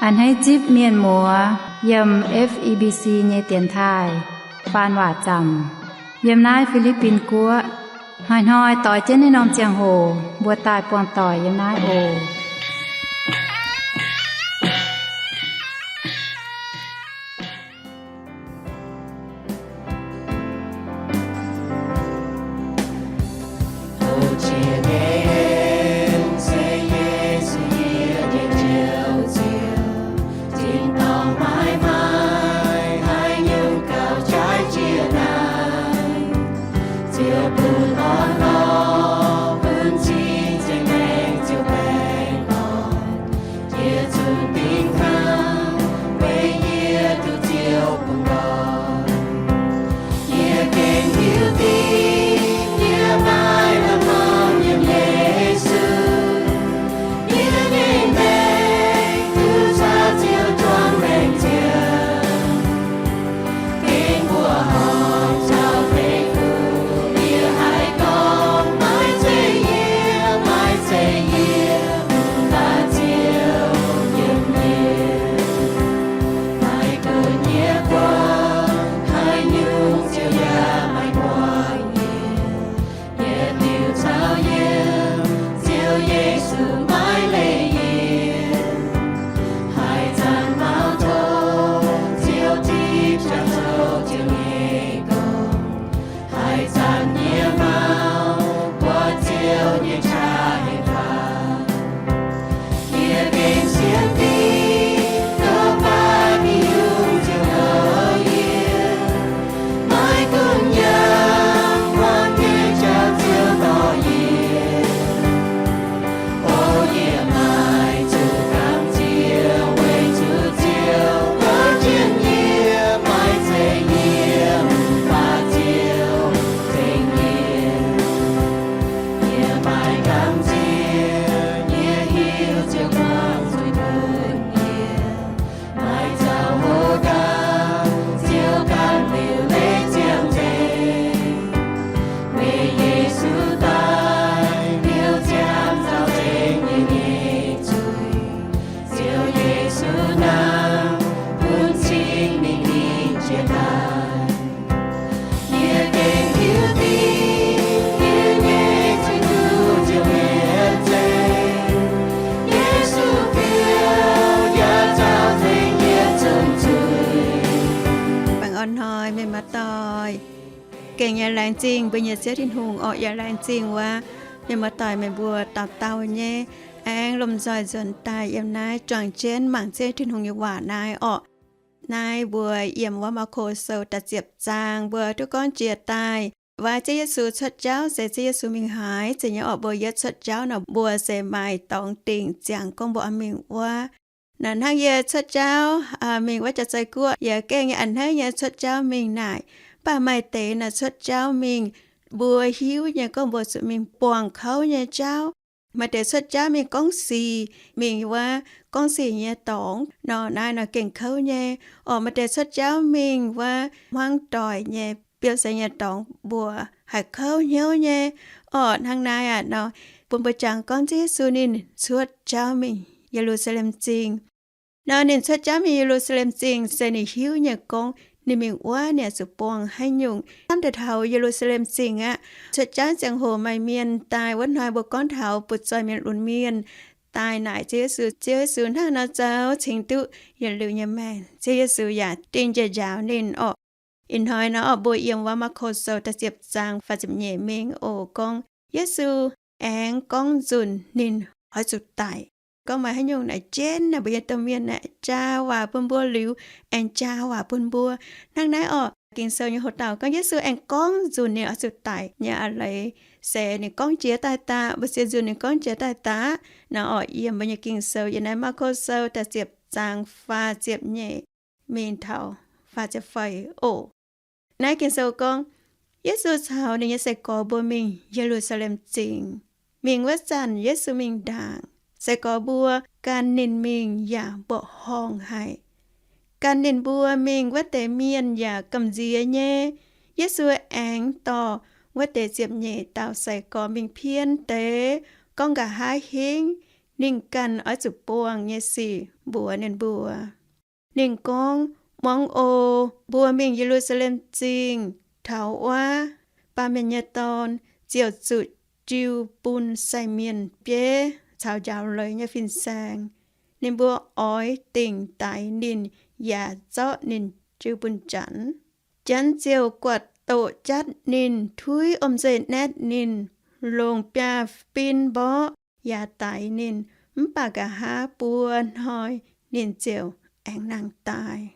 A'hneiv zipv mienh muoz yiem F E B C nyei dienx taaih faan waac zaamc yiem naaiv Fi^li^bin Guoqv. Hnoi-hnoi doix jienv naaiv norm ziangh hoc mbuo daaih buangh doic yiem naaiv oc. Baengh orn hnoi mienh muoz-doic. Gengh yaac laengz zingh mbuo nyei Ziouv Tin-Hungh orqc, yaac laengz zingh wuov mienh muoz-doic meih mbuo dauh dauh nyei aengx lomh nzoih nzuonx daaih yiem naaiv juangc jienv mangc Ziouv Tin-Hungh nyei waac naaiv orqc. Naaiv mbuo yiem wuov Maako Sou da'ziepc zaang mbuo duqv gorngv jiex daaih, waac Ziouv Yesu cuotv jauv se Ziouv Yesu mingh haaix zeiz nyei orqc. Mbuo yietv cuotv jauv nor mbuo se maaih dorngx dingc ziangx gorngv mbuo oix mingh wuov. Naaiv hnangv yie cuotv jauv mingh wuov Jaav-Zei Guoqv, yie gengh nyei a'hneiv nyei cuotv jauv mingh naaic. Mv baac maaih deix naaic cuotv jauv mingh, mbuo hiuv nyei gorngv mbuo zuqc mingh buangh kouv nyei jauv. Maaih deix cuotv jauv mingh gorngv sic, mingh wuov gorngv sic nyei dorngx nor, naaiv nor gengh kouv nyei. Orqc maaih deix cuotv jauv mingh wuov hmuangv doic nyei biouv seix nyei dorngx mbuoqc haiz kouv hnyouv nyei. Orqc hnangv naaiv aqv nor, bun mbuo jangx gorngv Ziouv Yesu ninh cuotv jauv mingh Ye^lu^saa^lem Zingh. Nor ninh cuotv jauv mingh Ye^lu^saa^lem Zingh se ninh hiuv nyei gorngv ninh mingh wuov ninh zuqc buangh haaix nyungc. Hnamv deix taux Ye^lu^saa^lem Zingh aqv, cuotv jauv ziangh hoc maaih mienh daaih. Wuov hnoi mbuo gorngv taux butv-zoih mienh lunx mienh daaih naaic Ziouv Yesu, Ziouv Yesu hnangv nor zoux cingx duqv yietc liuz nyei maengc. Ziouv Yesu yaac dingh njiec njaaux ninh orqc. Ih hnoi nor orqc mbuo yiem wuov Maako Sou da'ziepc zaang faah ziepc nyeic mingh oc, gorngv Yesu aengx gorngv nzunc ninh oix zuqc daic. Gorngv maaih haaix nyungc naaic jienv naaic mbuo nyei domh mienh naaic jaa waac bun mbuo liuz, aengx jaa waac bun mbuo. Hnangv naaiv orqc, Ging-Sou nyei houx-dauh gorngv Yesu aengx gorngv nzunc ninh oix zuqc daic nyei a'leiz se ninh gorngv jiex daaih daqv, mbuo sienx nzunc ninh gorngv jiex daaih daqv. Nor orqc yiem mbuo nyei Ging-Sou yiem naaiv Maako Sou da'ziepc zaang faah ziepc nyeic mingh taux faah ziepc feix oc. Naaiv Ging-Sou gorngv, Yesu caux ninh nyei sai-gorx mbuo mingh Ye^lu^saa^lem Zingh. Mingh wuov zanc Yesu mingh ndaangc, sai-gorx mbuo gan ninh mingh yaac mbuoqc horngh haic. Gan ninh mbuo mingh wuov deix mienh yaac gamh nziex nyei. Yesu aengx dorh wuov deix ziepc nyeic dauh sai-gorx mingh pien deix, gorngv nqa'haav hingv Ninh ganh oix zuqc buangh nyei sic mbuox ninh mbuo. Ninh gorngv, Muangx oc, mbuo mingh Ye^lu^saa^lem Zingh. Taux wuov, Baamh Mienh nyei Dorn ziouc zuqc jiu bun sai mienh bieiv caux njaaux leiz nyei fin-saeng. Ninh mbuo oix dingc daix ninh yaac zorqv ninh jiu bun janx. Janx ziouc guatc doqc jatv ninh, tuiv om nzeih naetv ninh, longc biaav-bin mborqv yaac daix ninh, mv baac nqa'haav buo hnoi ninh ziouc aengx nangh daaih.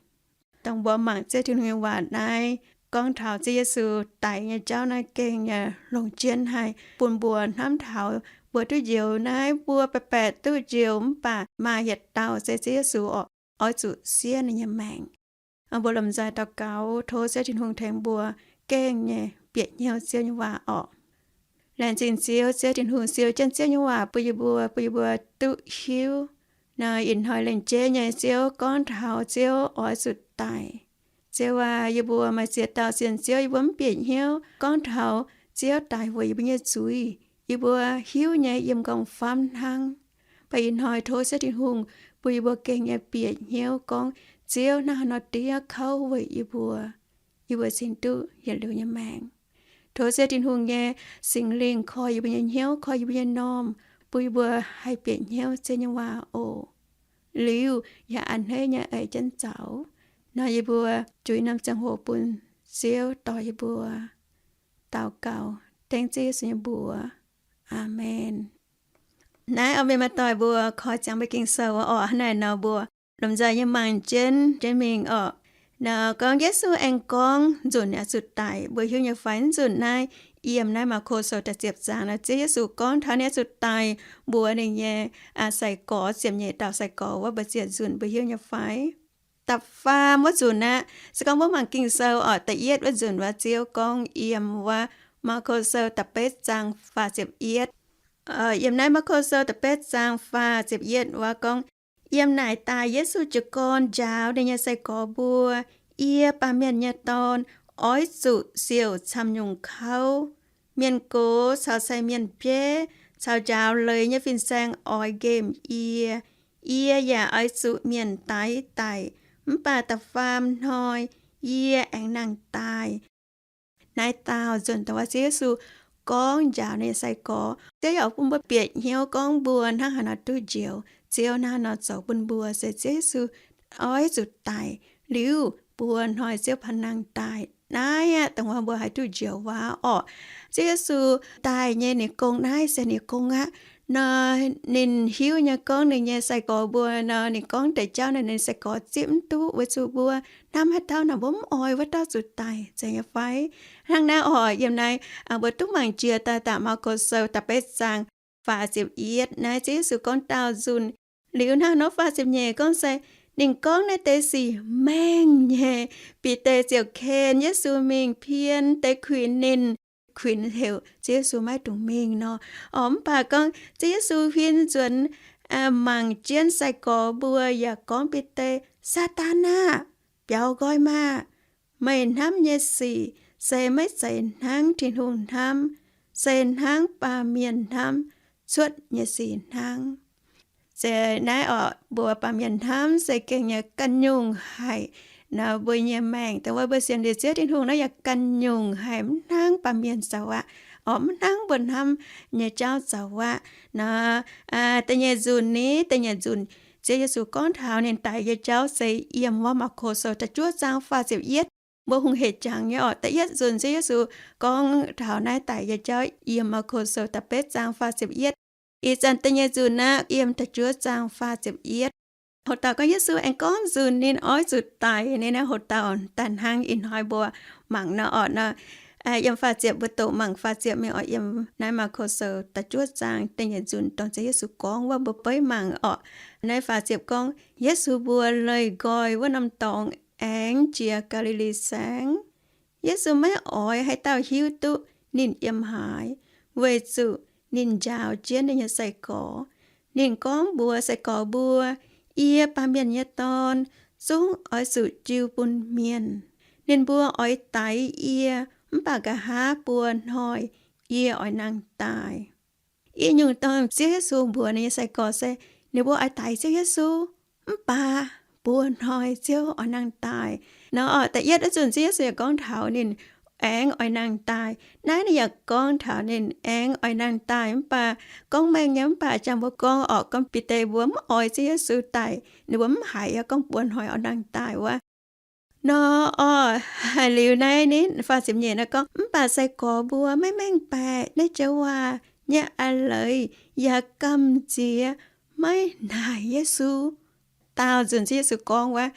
Dongh mbuo mangc Ziouv Tin-Hungh nyei waac naaiv gorngv taux Ziouv Yesu daix nyei jauv naaiv gengh longc jienv haih bun mbuo hnamv taux mbuo duqv njoux naaiv, mbuo baeqc baeqc duqv njoux mv baac maaih yietc dauh se Ziouv Yesu orqc, oix zuqc siev ninh nyei maengc. Mbuo lomh nzoih daux gaux tov Ziouv Tin-Hungh tengx mbuo gengh nyei bieqc hnyouv Ziouv nyei waac orqc. Laengz zingh Ziouv, Ziouv Tin-Hungh siou jienv Ziouv nyei waac bun yie mbuo, bun yie mbuo duqv hiuv. Naaiv ih hnoi lengc jeiv nyei Ziouv gorngv taux Ziouv oix zuqc daic. Ziouv aac, yie mbuo maaih ziex dauh sienx Ziouv, yie mbuo mv bieqc hnyouv gorngv taux Ziouv daic weic yie mbuo nyei zuiz. Yie mbuo hiuv nyei yiem nqorngv-famv hnangv. Mv baac ih hnoi tov Ziouv Tin-Hungh bun yie mbuo gengh nyei bieqc hnyouv gorngv Ziouv hnangv haaix nor diev kouv weic yie mbuo, yie mbuo cingx duqv yietc liuz nyei maengc. Tov Ziouv Tin-Hungh nyei Singx Lingh koi yie mbuo nyei hnyouv, koi yie mbuo nyei m'normh, bun yie mbuo haih bieqc hnyouv Ziouv nyei waac oc. Liuz yaac a'hneiv nyei eix jienv zaux. Nor yie mbuo juix norm ziangh hoc bun Ziouv dorh yie mbuo. Daux gaux dengv Ziouv Yesu nyei mbuox. Aamen. Naaiv oix mienh maaih doic mbuo koi ziangx mbuo Ging-Sou orqc. Hnangv naaic nor mbuo lomh nzoih nyei mangc jienv jienv mingh orqc. Nor gorngv Yesu aengx gorngv nzunc ninh oix zuqc daic, mbuo hiuv nyei fai? Nzunc naaiv yiem naaiv Maako Sou da'ziepc zaang nor, Ziouv Yesu gorngv taux ninh oix zuqc daic mbuox ninh nyei sai-gorx, ziepc nyeic dauh sai-gorx wuov, mbuo ziec nzunc mbuo hiuv nyei fai? Da'faam wuov nzunc aqv. Se gorngv mbuo mangc Ging-Sou orqc, da'yietv wuov nzunc wuov, Ziouv gorngv yiem wuov Maako Sou da'betv zaang faah ziepc yietv. Yiem naaiv Maako Sou da'betv zaang faah ziepc yietv wuov gorngv, yiem naaic daaih Yesu jiez gorn njaaux ninh nyei sai-gorx mbuo, Yie, Baamh Mienh nyei Dorn, oix zuqc siouc camv-nyungc kouv. Mienh gox caux sai mienh bieiv caux njaaux leiz nyei fin-saeng oix nqemh yie. Yie yaac oix zuqc mienh daix daic, mv baac da'faam hnoi yie aengx nangh daaih. Naaiv dauh nzunc dongh wuov Ziouv Yesu gorngv njaaux ninh nyei sai-gorx. Ziouv yaac bun mbuo bieqc hnyouv gorngv mbuo hnangv haaix nor duqv njoux, Ziouv hnangv haaix nor zoux bun mbuo, se Ziouv Yesu oix zuqc daic liuz buo hnoi Ziouv baan nangh daaih. Naaiv aqv dongh wuov mbuo haih duqv njoux waac orqc. Ziouv Yesu daic nyei ninh gong, naaiv se ninh gong aqv. Nor ninh hiuv nyei gorngv ninh nyei sai-gorx mbuo nor, ninh gorngv deix jauv nor ninh sai-gorx zipv mv duqv, weic zuqc mbuo hnamv haaix dauh nor mbuo mv oix wuov dauh zuqc daic, zeiz nyei fai? Hnangv naaiv orqc, yiem naaiv mbuo duqv mangc jiex daaih daaih Maako Sou da'betv zaang faah ziepc yietv naaiv, Ziouv Yesu gorngv daauh nzunc. Liuz hnangv nor faah ziepc nyeic gorngv se, ninh gorngv naaiv deix sic maengh nyei, Bide ziouc ken Yesu mingh pien deix kuinx ninh, kuinx heuc Ziouv Yesu maiv dungx mingh nor. Orqc, mv baac gorngv Ziouv Yesu huin nzuonx mangc jienv sai-gorx mbuo yaac gorngv Bide, Saadaan aah! Biaux nqoi maah! Meih hnamv nyei sic se maiv zeiz hnangv Tin-Hungh hnamv, se hnangv baamh mienh hnamv cuotv nyei sic hnangv. Se naaiv orqc, mbuo baamh mienh hnamv se gengh nyei ganh nyungc haic. Nor mbuo nyei maengc dongh wuov mbuo sienx liuz Ziouv Tin-Hungh naaiv yaac ganh nyungc haic, mv hnangv baamh mienh zoux aqv. Orqc, mv hnangv mbuo hnamv nyei jauv zoux aqv. Nor da'nyeic nzunc ni, da'nyeic nzunc Ziouv Yesu gorngv taux ninh daic nyei jauv se yiem wuov Maako Sou da'juov zaang faah ziepc yietv. Mbuo hungh hec jangx nyei orqc. Da'yietv nzunc Ziouv Yesu gorngv taux naaiv daic nyei jauv yiem Maako Sou da'betv zaang faah ziepc yietv. Ih zanc da'nyeic nzunc aqv, yiem da'juov zaang faah ziepc yietv. Hoc dauh gorngv Yesu aengx gorngv nzunc ninh oix zuqc daic. Ninh naaiv hoc dauh daaih hnangv ih hnoi mbuo mangc nor orqc nor. Yiem faah ziepc, mbuo doqc mangc faah ziepc mingh orqc, yiem naaiv Maako Sou da'juov zaang da'nyeic nzunc dongh Ziouv Yesu gorngv wuov, mbuo beiv mangc orqc. Naaiv faah ziepc gorngv, Yesu mbuo leih nqoi wuov norm dorngx aengx jiex Gaa^li^li Saengv. Yesu maiv oix haaix dauh hiuv duqv ninh yiem haaix, weic zuqc ninh njaaux jienv ninh nyei sai-gorx. Ninh gorngv mbuox sai-gorx mbuo, Yie, Baamh Mienh nyei Dorn, zungv oix zuqc jiu bun mienh. Ninh mbuo oix daix yie, mv baac nqa'haav buo hnoi yie oix nangh daaih. I nyungc dorngh Ziouv Yesu mbuox ninh nyei sai-gorx se ninh mbuo oix daix Ziouv Yesu, mv baac mbuoqc hnoi Ziouv oix nangh daaih. Nor orqc, da'yietv wuov nzunc Ziouv Yesu yaac gorngv taux ninh aengx oix nangh daaih. Naaiv ninh yaac gorngv taux ninh aengx oix nangh daaih, mv baac gorngv mengh nyei, mv baac jangx mbuo gorngv orqc, gorngv Bide mbuo mv oix Ziouv Yesu daic, ninh mbuo mv haiz gorngv buo hnoi oix nangh daaih wuov. Nor orqc, haiz liuz naaiv ninh faah ziepc nyeic naaiv gorngv, mv baac sai-gorx mbuo maiv mengh baeqc naaiv joux waac nyei a'leiz yaac gamh nziex maiv naaic Yesu. Daauh nzunc Ziouv Yesu gorngv wuov,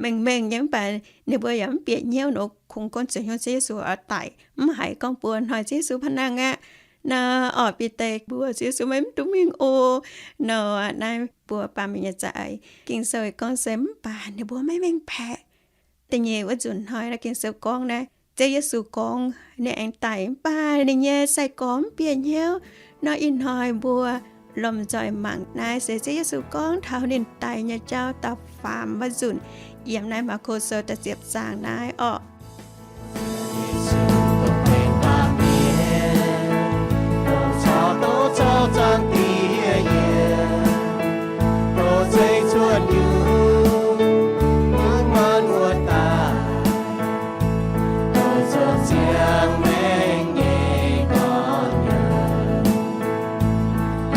mengh mengh nyei, mv baac ninh mbuo yaac mv bieqc hnyouv nor, kungx gunv zuqc hnyouv Ziouv Yesu oix daic, mv haiz gorngv buo hnoi Ziouv Yesu baav nangh aqv. Nor orqc, Bide mbuox Ziouv Yesu, meih mv duqv mingh oc. Nor naaiv mbuo baamh mienh nyei za'eix, Ging-Sou gorngv se mv baac ninh mbuo maiv mengh baeqc. Da'nyeic wuov nzunc hnoi naaiv Ging-Sou gorngv naaiv, Ziouv Yesu gorngv ninh aengx daic, mv baac ninh nyei sai-gorx mv bieqc hnyouv. Nor ih hnoi mbuo lomh nzoih mangc naaiv se Ziouv Yesu gorngv taux ninh daic nyei jauv da'faam wuov nzunc, yiem naaiv Maako Sou da'ziepc zaang naaiv orqc.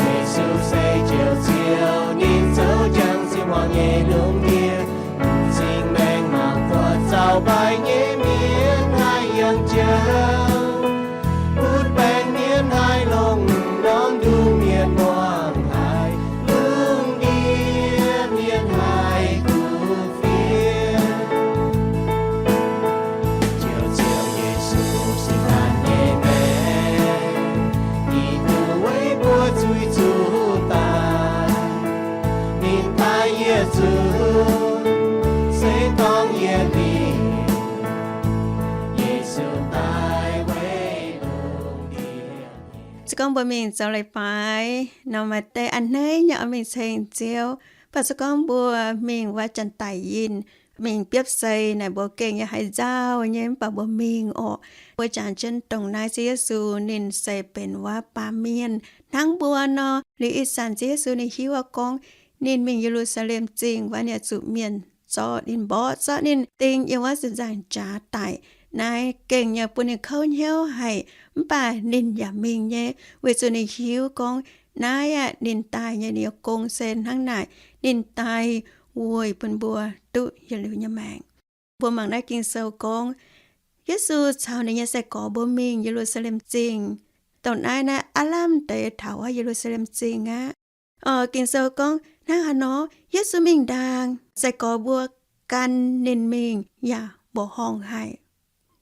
Yesu se Njoux Ziouv, ninh zoux jangx sieqv hmuangx nyei lungh ndiev, mv cing-maengc mangc buatc zaux mbaih nyei mienh haih yangh jauv, butv baengc mienh haih longx, norm nduqc mienh muangx haih, lungh ndiev mienh haih kuv fienx. Njoux Ziouv Yesu se naanc nyei maengc, i duqv weic mbuo zuiz zuqc daaih. Ninh daaih yietc zungv se dongh yietc liuz, Yesu daaih weic lungh ndiev. Se gorngv mbuo mingh zoux leiz-baaix nor, maaih deix a'hneiv nyei oix mingh ceng Ziouv. Mv baac se gorngv mbuo mingh wuov janx-daic yinh, mingh biopv sei naaic, mbuo gengh yaac haiz nzauh nyei, mv baac mbuo mingh orqc. Mbuo jangx jienv dongh naaiv Ziouv Yesu ninh se benx wuov baamh mienh hnangv mbuo nor. Liuz ih zanc Ziouv Yesu ninh hiuv wuov gorngv ninh mingh Ye^lu^saa^lem Zingh wuov, ninh zuqc mienh zorqv ninh mborqv, zorqv ninh ding yiem wuov ziepc nzaangc jaax daic. Naaiv gengh nyei bun ninh kouv hnyouv haic, mv baac ninh yaac mingh nyei, weic zuqc ninh hiuv gorngv naaiv aeqv, ninh daaih nyei, ninh nyei gong se hnangv naaic. Ninh daaih weic bun mbuo duqv yietc liuz nyei maengc. Mbuo mangc naaiv Ging-Sou gorngv, Yesu caux ninh nyei sai-gorx mbuo mingh Ye^lu^saa^lem Zingh. Dongh naaiv naaiv aav lamh deix taux wuov Ye^lu^saa^lem Zingh aqv. Ging-Sou gorngv hnangv haaix nor, Yesu mingh ndaangc, sai-gorx mbuo gan ninh mingh yaac mbuoqc horngh haic.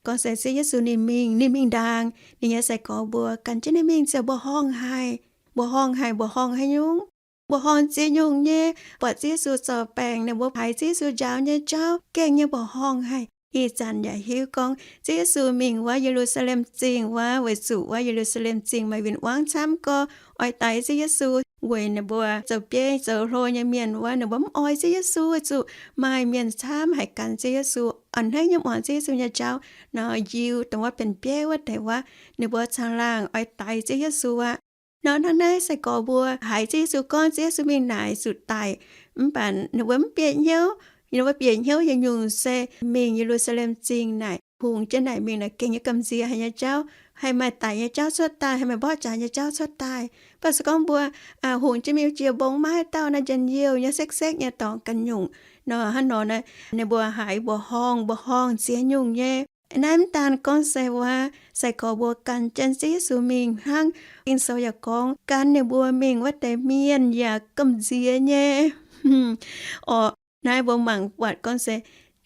Gorngv se Ziouv Yesu ninh mingh, ninh mingh ndaangc, ninh nyei sai-gorx mbuo gan jienv ninh mingh ziouc mbuoqc horngh haic. Mbuoqc horngh haic, mbuoqc horngh haaix nyungc? Mbuoqc horngh ziex nyungc nyei, buatc Ziouv Yesu zorc baengc, ninh mbuo haiz Ziouv Yesu njaaux nyei jauv gengh nyei mbuoqc horngh haic. Ih zanc yaac hiuv gorngv Ziouv Yesu mingh wuov Ye^lu^saa^lem Zingh wuov, weic zuqc wuov Ye^lu^saa^lem Zingh maaih win-wangv camv gorx oix daix Ziouv Yesu, weic ninh mbuo zoux bieiv zoux hlo nyei mienh wuov, ninh mbuo mv oix Ziouv Yesu, weic zuqc maaih mienh camv haic gan Ziouv Yesu, a'hneiv nyei muangx Ziouv Yesu nyei jauv nor, yiu dongh wuov benx bieiv wuov deix wuov, ninh mbuo caangh laangh oix daix Ziouv Yesu aqv. Nor hnangv naaiv sai-gorx mbuo haiz Ziouv Yesu gorngv Ziouv Yesu mingh naaic zuqc daic, mv baac ninh mbuo mv bieqc hnyouv. Ninh mbuo bieqc hnyouv nyei nyungc se mingh Ye^lu^saa^lem Zingh naaic, hungx jienv naaic mingh naaic gengh nyei gamh nziex haic nyei jauv, haih maaih daic nyei jauv cuotv daaih, haih maaih mborqv jaax nyei jauv cuotv daaih. Mv baac se gorngv mbuo hungx jienv mingh jiex mbong maiv dauh naaiv njien-youh nyei sekv-sekv nyei dorngx ganh nyungc nor, hnangv nor naaic ninh mbuo haiz mbuoqc horngh, mbuoqc horngh ziex nyungc nyei. Naaiv mv daan gorngv se wuov sai-gorx mbuo gan jienv Ziouv Yesu mingh hnangv. Ging-Sou yaac gorngv gan ninh mbuo mingh wuov deix mienh yaac gamh nziex nyei. Orqc, naaiv mbuo mangc buatc gorngv se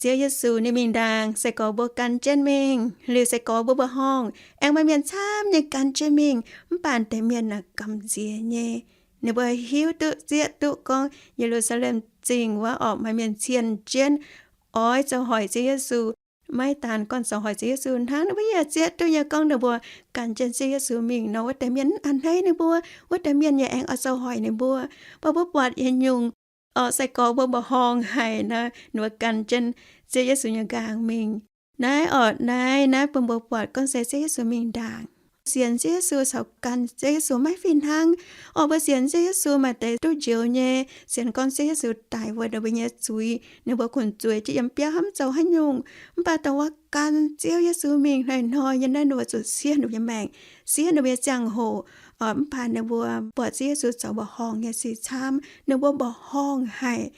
Ziouv Yesu ninh mingh ndaangc, sai-gorx mbuo gan jienv mingh. Liuz sai-gorx mbuo mbuoqc horngh, aengx maaih mienh camv nyei gan jienv mingh, mv baac deix mienh naaic gamh nziex nyei. Ninh mbuo hiuv duqv zieqv duqv gorngv Ye^lu^saa^lem Zingh wuov orqc maaih mienh cien jienv oix zoux hoic Ziouv Yesu. Maiv daan gorngv zoux hoic Ziouv Yesu hnangv, ninh mbuo yaac zieqv duqv nyei gorngv ninh mbuo gan jienv Ziouv Yesu mingh nor, wuov deix mienh a'hneiv ninh mbuo, wuov deix mienh yaac aengx oix zoux hoic ninh mbuo. Mv baac mbuo buatc yietc nyungc orqc sai-gorx mbuo mbuoqc horngh haic nor, ninh mbuo gan jienv Ziouv Yesu nyei nqaang mingh. Naaiv orqc naaiv, naaiv bun mbuo buatc gorngv se Ziouv Yesu mingh ndaangc. sienx Ziouv Yesu caux gan Ziouv Yesu maiv fih hnangv. Orqc, mbuo sienx Ziouv Yesu maaih deix duqv njoux nyei, sienx gorngv Ziouv Yesu daic weic ninh mbuo nyei zuiz, ninh mbuo kungx zueiz jienv yiem biauv hnamv zoux haaix nyungc. Mv baac dongh wuov gan Ziouv Yesu mingh hnoi-hnoi nyei naaiv, ninh mbuo zuqc siev ninh mbuo nyei maengc, siev ninh mbuo nyei ziangh hoc. Mv baac ninh mbuo buatc Ziouv Yesu zoux mbuoqc horngh nyei sic camv, ninh mbuo mbuoqc horngh haic.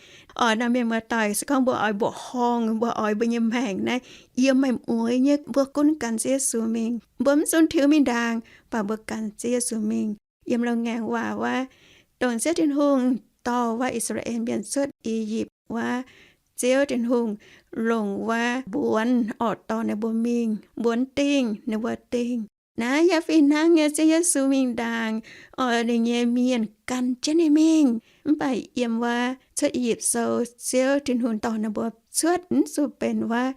Orqc, naaiv mienh muoz-doic, se gorngv mbuo oix mbuoqc horngh, mbuo oix mbuo nyei maengc naaiv yiem meih mueiz nyei, mbuo gunv gan Ziouv Yesu mingh. Mbuo mv zungv tiuv mingh ndaangc, mv baac mbuo gan Ziouv Yesu mingh. Yiem loz-ngaengc waac wuov, dongh Ziouv Tin-Hungh dorh wuov I^saa^laa^en Mienh cuotv I^yipv wuov, Ziouv Tin-Hungh longc wuov mbuonx orqc dorh ninh mbuo mingh, mbuonx dingh ninh mbuo dingh. Naaiv yaac fih hnangv nyei, Ziouv Yesu mingh ndaangc, orqc, ninh nyei mienh gan jienv ninh mingh. Mv baac yiem wuov Cuotv I^yipv Sou, Ziouv Tin-Hungh dorh ninh mbuo cuotv, mv zuqc benx wuov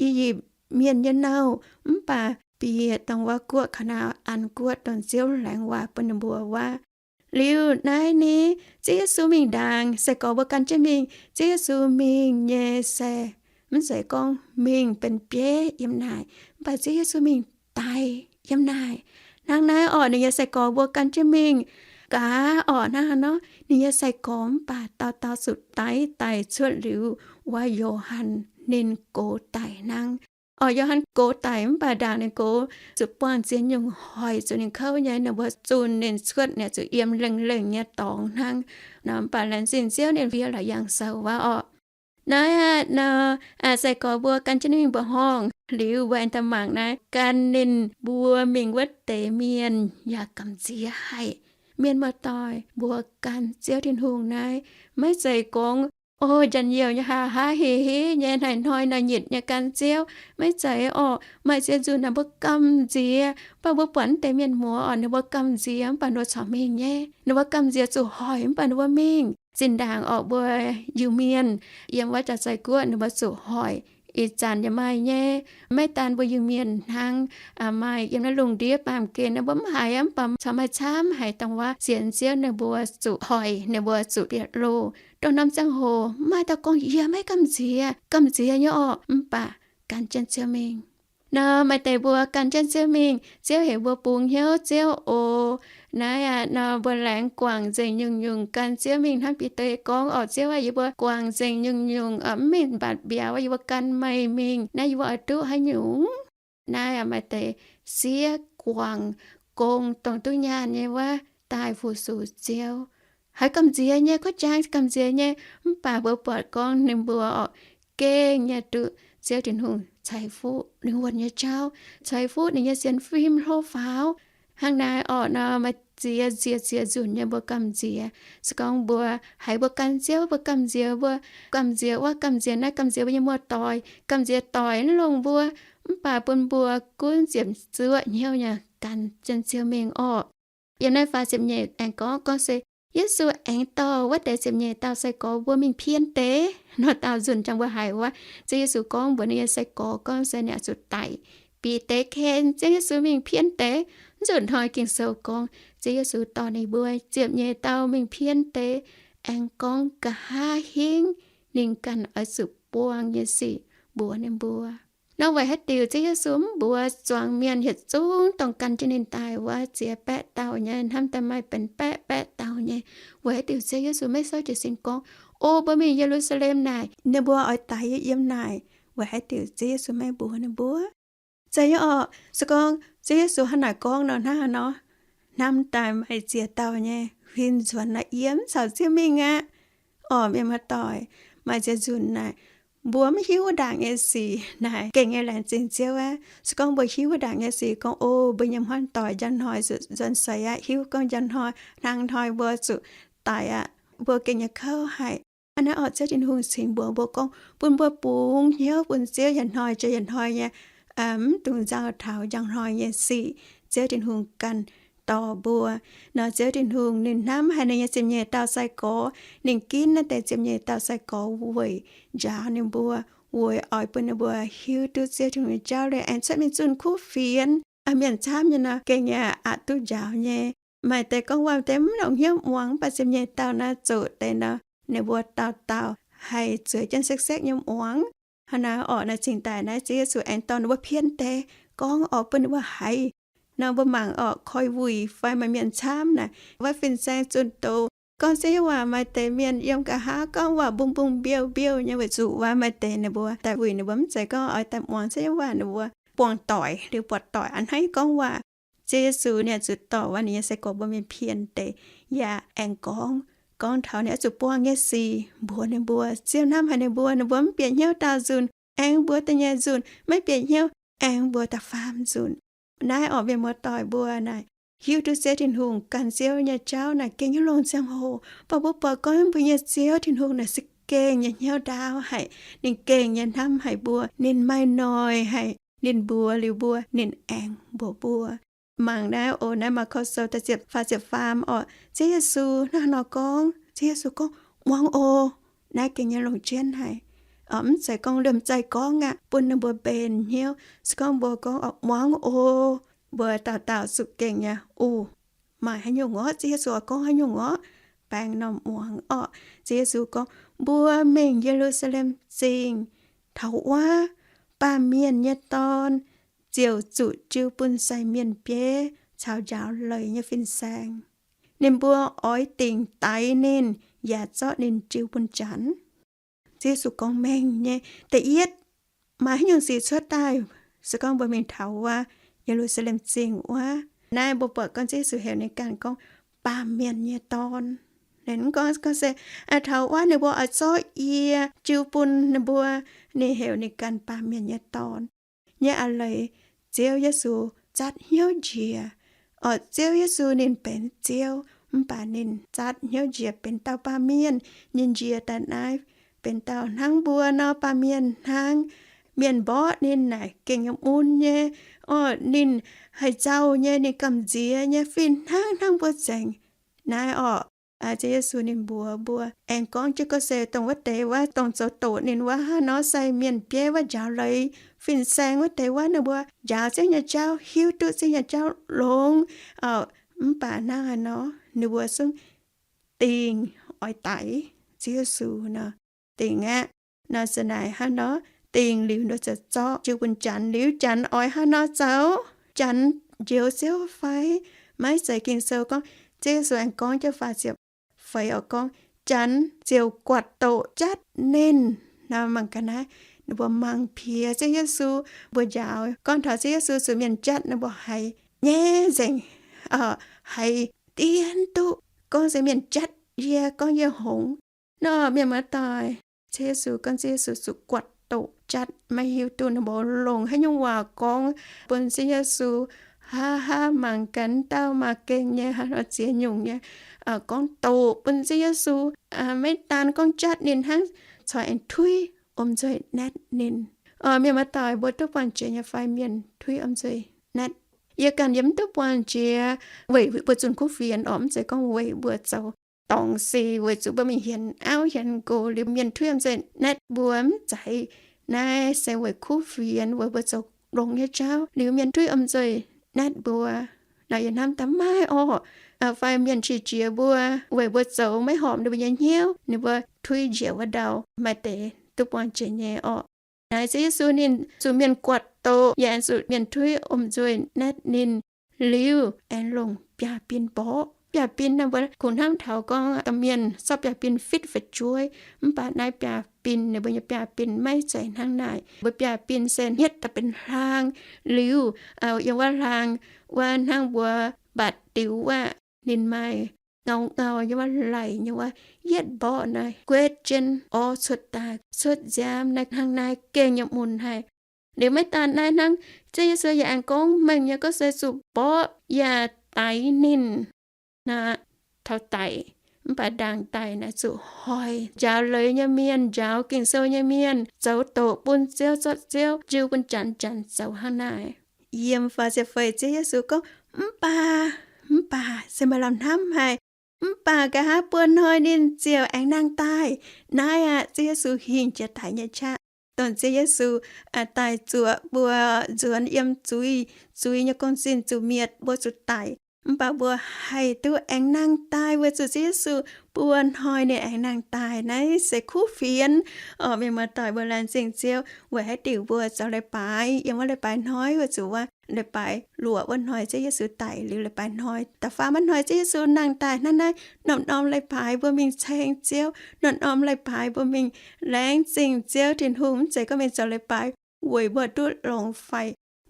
I^yipv Mienh nyei nouh, mv baac bieqc dongh wuov guoqv Kaa^naa^an Guoqv, dongh Ziouv laengz waac bun ninh mbuo wuov. Liuz naaiv ni, Ziouv Yesu mingh ndaangc, sai-gorx mbuo gan jienv mingh. Ziouv Yesu mingh nyei se mv zeiz gorngv mingh benx bieiv yiem naaic, mv baac Ziouv Yesu mingh daic yiem naaic. Hnangv naaiv orqc, ninh nyei sai-gorx mbuo gan jienv mingh. Gaax orqc, hnangv haaix nor, ninh nyei sai-gorx mv baac dauh dauh zuqc daix daic cuotv liuz wuov Yo^han ninh gox daic hnangv. Orqc, Yo^han gox daic mv baac ndaangc ninh gox zuqc buangh ziex nyungc hoic zuqc ninh kouv nyei, ninh mbuo zunh ninh cuotv, ninh zuqc yiem lengh lengh nyei dorngx hnangv. Nor mv baac laengz zingh Ziouv ninh fiev la'yangh sou wuov orqc. Naaiv aqv nor, sai-gorx mbuo gan jienv ninh mingh mbuoqc horngh liuz, mbuo aengx daaih mangc naaiv gan ninh mbuo mingh wuov deix mienh yaac gamh nziex haic. Mienh muoz-doic, mbuo gan Ziouv Tin-Hungh naaiv maiv zeiz gorngv, o, njien-youh nyei, haa haa heh heh nyei, hnoi-hnoi nor nyitc nyei gan Ziouv. Maiv zeiz orqc. Maaih ziex nzunc naaic mbuo gamh nziex, mv baac mbuo buatc naaiv deix mienh muoz orqc, ninh mbuo gamh nziex mv baac ninh mbuo corc mingh nyei. Ninh mbuo gamh nziex zuqc hoic mv baac ninh mbuo mingh. Zinh ndaangc orqc, mbuo Iu-Mienh yiem wuov Jaa-Zai Guoqv ninh mbuo zuqc hoic. Ih zanc yaac maaih nyei. Maiv daan mbuo Iu-Mienh hnangv, maaih yiem naaiv lungh ndiev baamh gen naaiv mbuo mv haiz aqv, mv baac corc maaih camv haic dongh wuov sienx Ziouv ninh mbuo zuqc hoic, ninh mbuo zuqc bieqc loh. Dongh norm ziangh hoc maaih dauh gorngv, yie maiv gamh nziex, gamh nziex nyei orqc, mv baac gan jienv Ziouv mingh. Nor maaih deix mbuo gan jienv Ziouv mingh, Ziouv heuc mbuo bungx hnyouv Ziouv oc. Naaiv aqv nor mbuo laengz guangc nzengc nyungc-nyungc gan Ziouv mingh hnangv Bide gorngv orqc, Ziouv aah, yie mbuo guangc nzengc nyungc-nyungc, mv mingh mbatc mbiauz, yie mbuo gan meih mingh, naaiv yie mbuo oix duqv haaix nyungc? Naaiv aqv maaih deix siev guangc gong dongh duqv nyaanh nyei wuov daaih fu-sux Ziouv. Haiz gamh nziex nyei, kuv jangx gamh nziex nyei, mv baac mbuo buatc gorngv ninh mbuo orqc, gengh nyei duqv Ziouv Tin-Hungh ceix fuqv ninh wuonh nyei jauv, ceix fuqv ninh nyei sienx fim hlo faaux. Hnangv naaiv orqc nor maaih ziex nziex ziex nzunc nyei mbuo gamh nziex. Se gorngv mbuo haiz mbuo gan Ziouv, mbuo gamh nziex, mbuo gamh nziex wuov, gamh nziex naaiv, gamh nziex mbuo nyei muoz-doic, gamh nziex doic mv longc mbuo, mv baac bun mbuo gunv ziepc zuoqv hnyouv nyei gan jienv Ziouv mingh orqc. Yiem naaiv faah ziepc nyeic aengx gorngv, gorngv se Yesu aengx dorh wuov deix ziepc nyeic dauh sai-gorx mbuo mingh pien deix. Nor daauh nzunc jangx mbuo haiz wuov, Ziouv Yesu gorngv mbuox ninh nyei sai-gorx gorngv se ninh oix zuqc daic. Bide ken Ziouv Yesu mingh pien deix. Nzunc hnoi Ging-Sou gorngv Ziouv Yesu dorh ninh mbuo ziepc nyeic dauh mingh pien deix, aengx gorngv nqa'haav hingv ninh ganh oix zuqc buangh nyei sic mbuox ninh mbuo. Nor weic haaix diuc Ziouv Yesu mv mbuox zuangx mienh yietc zungv dongh gan jienv ninh daaih wuov ziex baeqv dauh nyei, hnamv daaih maaih benx baeqv baeqv dauh nyei? Weic haaix diuc Ziouv Yesu maiv souv jiez sin gorngv, o, mbuo mingh Ye^lu^saa^lem naaic, ninh mbuo oix daix yie yiem naaic? Weic haaix diuc Ziouv Yesu maiv mbuox ninh mbuo? Zeiz nyei orqc. Se gorngv Ziouv Yesu hnangv naaic gorngv nor, hnangv haaix nor? Hnamv daaih maaih ziex dauh nyei huin nzuonx nor, yie mv caux Ziouv mingh aqv. Orqc, mienh muoz-doic, maaih ziex nzunc naaic mbuo mv hiuv wuov ndaangc nyei sic naaic gengh nyei laengz zingh Ziouv aqv. Se gorngv mbuo hiuv wuov ndaangc nyei sic gorngv, o, mbuo nyei hmuangv doic njang hnoi zuqc nzuonx seix aqv, hiuv gorngv njang hnoi, hnangv hnoi mbuo zuqc daic aqv, mbuo gengh nyei kouv haic. Hnangv naaiv orqc, Ziouv Tin-Hungh cingx mbuox mbuo gorngv bun mbuo bungx hnyouv bun Ziouv yietc hnoi jiex yietc hnoi nyei, mv dungx nzauh taux njang hnoi nyei sic. Ziouv Tin-Hungh ganh dorh mbuo. Nor Ziouv Tin-Hungh ninh hnamv haic ninh nyei ziepc nyeic dauh sai-gorx. Ninh ginv naaiv deix ziepc nyeic dauh sai-gorx weic njaaux ninh mbuo, weic oix bun ninh mbuo hiuv duqv Ziouv Tin-Hungh nyei jauv liuz aengx cuotv mingh zunh kuv fienx. Mienh camv nyei nor gengh yaac aqc duqv njaaux nyei. Maaih deix gorngv wuov deix mv longc hnyouv muangx, mv baac ziepc nyeic dauh naaiv zoqc deix nor, ninh mbuo dauh dauh haih zueiz jienv sekv-sekv nyei muangx. Hnangv naaiv orqc, naaiv cingx daaih naaiv Ziouv Yesu aengx dorh ninh mbuo pien deix, gorngv oix bun ninh mbuo haiz Nor mbuo mangc orqc, koi wuic fai maaih mienh camv naaic, wuov fin-saeng zunh doz, gorngv ziex waac maaih deix mienh yiem nqa'haav gorngv waac mbungv-mbungv mbiouh-mbiouh nyei, weic zuqc wuov maaih deix ninh mbuo daaih wuic, ninh mbuo mv zeiz gorngv oix daaih muangx ziex waac, ninh mbuo buangh doic liuz buatc doic a'hneiv gorngv waac. Ziouv Yesu ninh zuqc dorh wuov ninh nyei sai-gorx mbuo mingh pien deix, yaac aengx gorngv, gorngv taux ninh oix zuqc buangh nyei sic mbuox ninh mbuo. Ziouv hnamv haic ninh mbuo, ninh mbuo mv bieqc hnyouv daauh nzunc, aengx mbuox da'nyeic nzunc, maiv bieqc hnyouv, aengx mbuox da'faam nzunc. Naaiv orqc, mienh muoz-doic mbuo naaic, hiuv duqv Ziouv Tin-Hungh ganh Ziouv nyei jauv naaic gengh nyei longc ziangh hoc, mv baac mbuo buatc gorngv mbuo nyei Ziouv Tin-Hungh naaic se gengh nyei hnyouv ndaauv haic, ninh gengh nyei hnamv haic mbuo, ninh maaih noic haic, ninh mbuox liuz mbuo, ninh aengx mbuox mbuo. Mangc naaiv oc, naaiv Maakv Sou da'ziepc faah ziepc faam orqc, Ziouv Yesu hnangv nor gorngv, Ziouv Yesu gorngv, muangx oc. Naaiv gengh nyei longc jienv haic. Mv zeiz gorngv liemh zeih gorngv aqv, bun ninh mbuo mbenc hnyouv. Se gorngv mbuo gorngv oc, muangx oc, mbuo dauh dauh zuqc gengh nyei, uv, maaih haaix nyungc orqc, Ziouv Yesu oix gorngv haaix nyungc orqc, baeng norm muangx orqc. Ziouv Yesu gorngv, mbuo mingh Ye^lu^saa^lem Zingh taux wuov, Baamh Mienh nyei Dorn ziouc zuqc jiu bun sai mienh bieiv caux njaaux leiz nyei fin-saeng. Ninh mbuo oix dingc daix ninh yaac zorqv ninh jiu bun Janx. Ziouv Yesu gorngv mengh nyei, da'yietv, maaih haaix nyungc sic cuotv daaih, se gorngv mbuo mingh taux wuov Ye^lu^saa^lem Zingh wuov, naaiv mbuo buatc gorngv Ziouv Yesu heuc ninh ganh gorngv Baamh Mienh nyei Dorn. Ninh mv gorngv, gorngv se, taux wuov ninh mbuo oix zorqv yie jiu bun ninh mbuo. Ninh heuc ninh ganh Baamh Mienh nyei Dorn. Nyei a'leiz, Ziouv Yesu zatv hnyouv njiec. Orqc, Ziouv Yesu ninh benx Ziouv, mv baac ninh zatv hnyouv njiec benx dauh baamh mienh. Ninh njiec daaih naaiv benx dauh hnangv mbuo nor, baamh mienh hnangv. Mienh mborqv ninh naaic gengh nyei mun nyei. Orqc, ninh haih nzauh nyei, ninh gamh nziex nyei, fih hnangv hnangv mbuo nzengc. Naaiv orqc, Ziouv Yesu ninh mbuox mbuo, aengx gorngv jienv gorngv se dongh wuov deix wuov, dongh zoux doqc ninh wuov hnangv nor, sai mienh bieiv wuov, njaaux leiz fin-saeng wuov deix wuov, ninh mbuo njaaux Ziouv nyei jauv, hiuv duqv Ziouv nyei jauv longx. Mv baac hnangv haaix nor ninh mbuo zungv dingc oix daix Ziouv Yesu nor. Dingc aqv. Nor se naaic hnangv nor, dingc liuz nor ziouc zorqv jiu bun Janx. Liuz Janx oix hnangv nor zoux, Janx njoux Ziouv fai? Maiv zeiz. Ging-Sou gorngv, Ziouv Yesu aengx gorngv jienv faah ziepc feix oc, gorngv, Janx ziouc guatc doqc jatv ninh. Nor mangc gaax naaiv, ninh mbuo mangc piex Ziouv Yesu. Mbuo njaaux gorngv taux Ziouv Yesu zuqc mienh jatv, ninh mbuo haiz nyaiv nzengc, haiz dien duqv gorngv se mienh jatv yie, gorngv yie hngongx. Nor mienh muoz-doic, Ziouv Yesu gorngv Ziouv Yesu zuqc guatc doqc jatv, maiv hiuv duqv ninh mbuo longc haaix nyungc waac gorngv bun Ziouv Yesu. Haa haa, mangc gaax dauh maaih gengh nyei, haa nor ziex nyungc nyei gorngv doqc bun Ziouv Yesu. Maiv daan gorngv jatv ninh hnangv, corc aengx tuiv om nzuih naetv ninh. Mienh muoz-doic, mbuo duqv buangh jiex nyei fai mienh tuiv om nzuih naetv? Yie ganh yie mv duqv buangh jiex weic mbuo zunh kuv fienx orqc, mv zeiz gorngv weic mbuo zoux dorngc sic, weic zuqc mbuo mingh hienx auv hienx nqox liuz mienh tuiv om nzuih naetv mbuo, mv zeiz. Naaiv se weic kuv fienx, weic mbuo zoux longx nyei jauv liuz mienh tuiv om nzuih naetv mbuo. Nor yie hnamv daaih maiv orqc, fai mienh qiex jiez mbuo weic mbuo zoux maiv horpc ninh mbuo nyei hnyouv, ninh mbuo tuiv njiec wuov ndau, maaih deix duqv buangh jiex nyei orqc. Naaiv Ziouv Yesu ninh zuqc mienh guatc doqc, yaac zuqc mienh tuiv om nzuih naetv ninh liuz, aengx longc biaav-bin mborqv. Biaav-bin naaiv mbuo kungx hnamv taux gorngv domh mienh zorqv biaav-bin fitv fu'jueiv. Mv baac naaiv biaav-bin, ninh mbuo nyei biaav-bin maiv zeiz hnangv naaic. Mbuo biaav-bin se hniev daaih benx hlaang liuz, yiem wuov hlaang wuov hnangv mbuo mbatc diux wuov, ninh maaih ngau ngau nyei wuov, laic nyei wuov, yietv mborqv naaiv guetv jienv orv cuotv daaih, cuotv nziaamv naaiv. Hnangv naaiv gengh nyei mun haic. Liuz maiv daan naaiv hnangv, Ziouv Yesu yaac aengx gorngv mengh nyei gorngv se zuqc mborqv yaac daix ninh. Naaiv taux daic, mv baac ndaangc daic naaic zuqc hoic njaaux leiz nyei mienh, njaaux Ging-Sou nyei mienh zoux doqc bun Ziouv, zorqv Ziouv jiu bun Janx, Janx zoux hnangv naaic. Yiem faah ziepc feix Ziouv Yesu gorngv, mv baac, mv baac, se maaih lamh hnamv haic, mv baac nqa'haav buo hnoi ninh ziouc aengx nangh daaih. Naaiv aqv, Ziouv Yesu hingh jiex daic nyei qaqv. Dongh Ziouv Yesu daaih zuoqc mbuo nzuonx yiem zuiz, zuiz nyei gong-zinh zuqc mietc, mbuo zuqc daic. mv baac mbuo haih duqv aengx nangh daaih weic zuqc Ziouv Yesu buo hnoi ninh aengx nangh daaih. Naaiv se kuv fienx. Orqc, mienh muoz-doic, mbuo laengz zingh Ziouv weic haaix diuc mbuo zoux leiz-baaix yiem wuov leiz-baaix hnoi, weic zuqc wuov leiz-baaix luoqc wuov hnoi Ziouv Yesu daic, liuz leiz-baaix hnoi da'faam wuov hnoi Ziouv Yesu nangh daaih. Hnangv naaiv norm-norm leiz-baaix mbuo mingh ceng Ziouv, norm-norm leiz-baaix mbuo mingh laengz zingh Ziouv Tin-Hungh, mv zeiz gorngv mingh zoux leiz-baaix weic mbuo duqv longx fai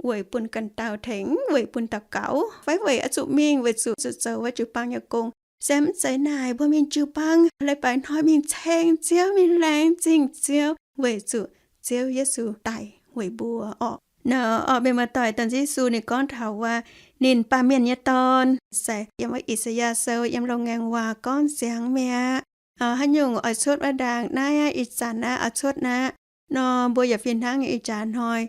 weic bun ganh dauh tengx, weic bun daux gaux fai weic oix zuqc mingh weic zuqc zuqc zoux wuov jiu-baang nyei gong. Se mv zeiz naaic, mbuo mingh jiu-baang leiz-baaix hnoi mingh ceng Ziouv, mingh laengz zingh Ziouv weic zuqc Ziouv Yesu daic weic mbuo orqc. Naaiv orqc, mienh muoz-doic, dongh Yesu ninh gorngv taux wuov ninh baamh mienh nyei dorn, se yiem wuov I^saa^yaa Sou yiem Loz-Ngaengc Waac gorngv ziangx mi'aqv. Haaix nyungc oix cuotv wuov ndaangc naaiv aqv, ih zanc aqv, oix cuotv naaiv nor, mbuo yaac fih hnangv ih jaax hnoi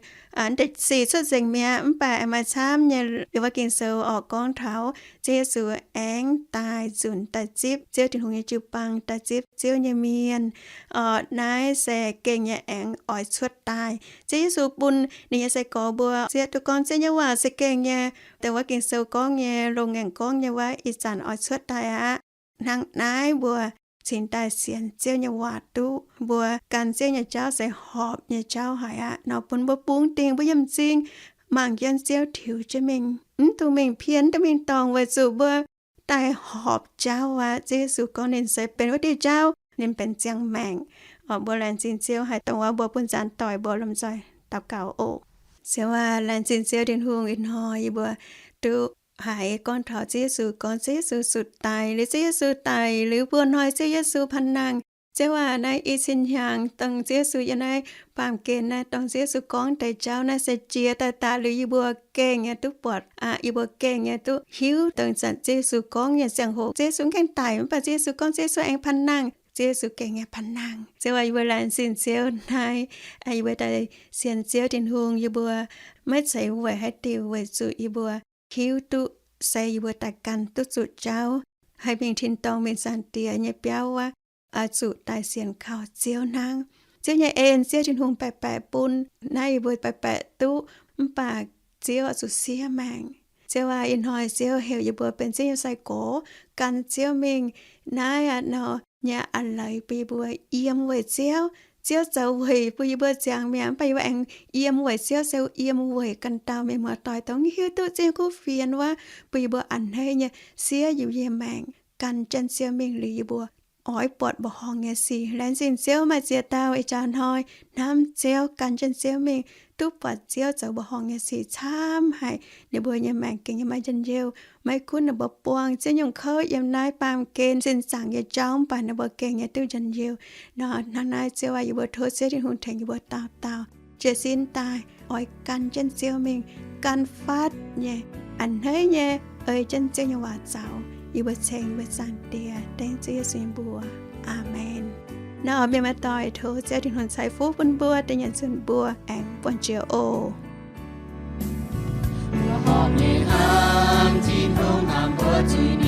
deix sic cuotv nzengc mi'aqv. Mv baac aengx maaih camv nyei yiem wuov Ging-Sou orqc gorngv taux Ziouv Yesu aengx daaih nzunc daaih zipv Ziouv Tin-Hungh nyei jiu-baang, daaih zipv Ziouv nyei mienh. Orqc, naaiv se gengh nyei aengx oix cuotv daaih. Ziouv Yesu bun ninh nyei sai-gorx mbuo zieqv duqv gorngv Ziouv nyei waac se gengh nyei, dongh wuov Ging-Sou gorngv nyei, Loz-Ngaengc gorngv nyei wuov, ih zanc oix cuotv daaih aqv. Hnangv naaiv mbuo cingx daaih sienx Ziouv nyei waac duqv, mbuo gan Ziouv nyei jauv se horpc nyei jauv haic aqv. Nor bun mbuo bungx dingc mbuo nyei m'zing mangc jienv Ziouv tiux jienv mingh, mv dungx mingh pien, mv dungx mingh dorngc, weic zuqc mbuo daaih horpc jauv aqv. Ziouv Yesu gorngv ninh se benx wuov diuh jauv, ninh benx ziangh maengc. Orqc, mbuo laengz zingh Ziouv haic dongh wuov mbuo bun zanc doic mbuo lomh nzoih daux gaux oc. Ziouv aac, laengz zingh Ziouv Tin-Hungh ih hnoi yie mbuo duqv haiz gorngv taux Ziouv Yesu gorngv Ziouv Yesu zuqc daic, liuz Ziouv Yesu daic liuz buo hnoi Ziouv Yesu panh nangh. Ziouv aac, naaiv i cin hnyangx dongh Ziouv Yesu yiem naaiv baamh gen naaiv, dongh Ziouv Yesu gorngv deix jauv naaiv se jiex daaih daaih liuz yie mbuo gengh nyei duqv buatc aqv. Yie mbuo gengh nyei duqv hiuv dongh zanc Ziouv Yesu gorngv nyei ziangh hoc Ziouv Yesu mv gaengh daic, mv baac Ziouv Yesu gorngv Ziouv Yesu aengx panh nangh, Ziouv Yesu gengh nyei panh nangh. Ziouv aac, yie mbuo laengz zingh Ziouv naaiv, yie mbuo daaih sienx Ziouv Tin-Hungh, yie mbuo maiv zeiz weic haaix diuc, weic zuqc yie mbuo hiuv duqv se yie mbuo daaih gan duqv zuqc jauv, haih mingh tin-dorngh, mingh Zaangc Diex nyei biauv wuov, oix zuqc daaih sienx kaux Ziouv hnangv. Ziouv nyei en, Ziouv Tin-Hungh baeqc baeqc bun, naaiv yie mbuo baeqc baeqc duqv, mv baac Ziouv oix zuqc siev maengc. Ziouv aac, ih hnoi Ziouv heuc yie mbuo benx Ziouv nyei sai-gorx, gan Ziouv mingh. Naaiv aqv nor nyei a'leiz bun yie mbuo yiem weic Ziouv. Ziouv zoux weic bun yie mbuo ziangx mi'aqv, mv baac yie mbuo aengx yiem weic Ziouv se yiem weic ganh dauh mienh muoz-doic dongh hiuv duqv Ziouv nyei kuv fienx wuov, bun yie mbuo a'hneiv nyei siev yie mbuo nyei maengc gan jienv Ziouv mingh liuz yie mbuo oix buatc mbuoqc horngh nyei sic. Laengz zingh Ziouv maaih ziex dauh ih jaax hnoi hnamv Ziouv, gan jienv Ziouv mingh, duqv buatc Ziouv zoux mbuoqc horngh nyei sic camv haic. Ninh mbuo nyei maengc gengh nyei maiv njien-youh. Maiv gunv ninh mbuo buangh ziex nyungc kouv yiem naaiv baamh gen sin zaangc nyei jauv, mv baac ninh mbuo gengh nyei duqv njien-youh. Nor hnangv naaiv Ziouv aac, yie mbuo tov Ziouv Tin-Hungh tengx yie mbuo dauh dauh jiez sin daaih oix gan jienv Ziouv mingh, gan fatv nyei, a'hneiv nyei ei jienv Ziouv nyei waac zoux. Yie mbuo ceng yie mbuo Zaangc Diex, dengv Ziouv Yesu nyei mbuox. Aamen. Nor mienh muoz-doic, tov Ziouv Tin-Hungh ceix fuqv bun mbuo, daaih nyanc zunh mbuo aengx buangh jiex oc. Horpc nyei hnamv Tin-Hungh hnamv mbuo zuiz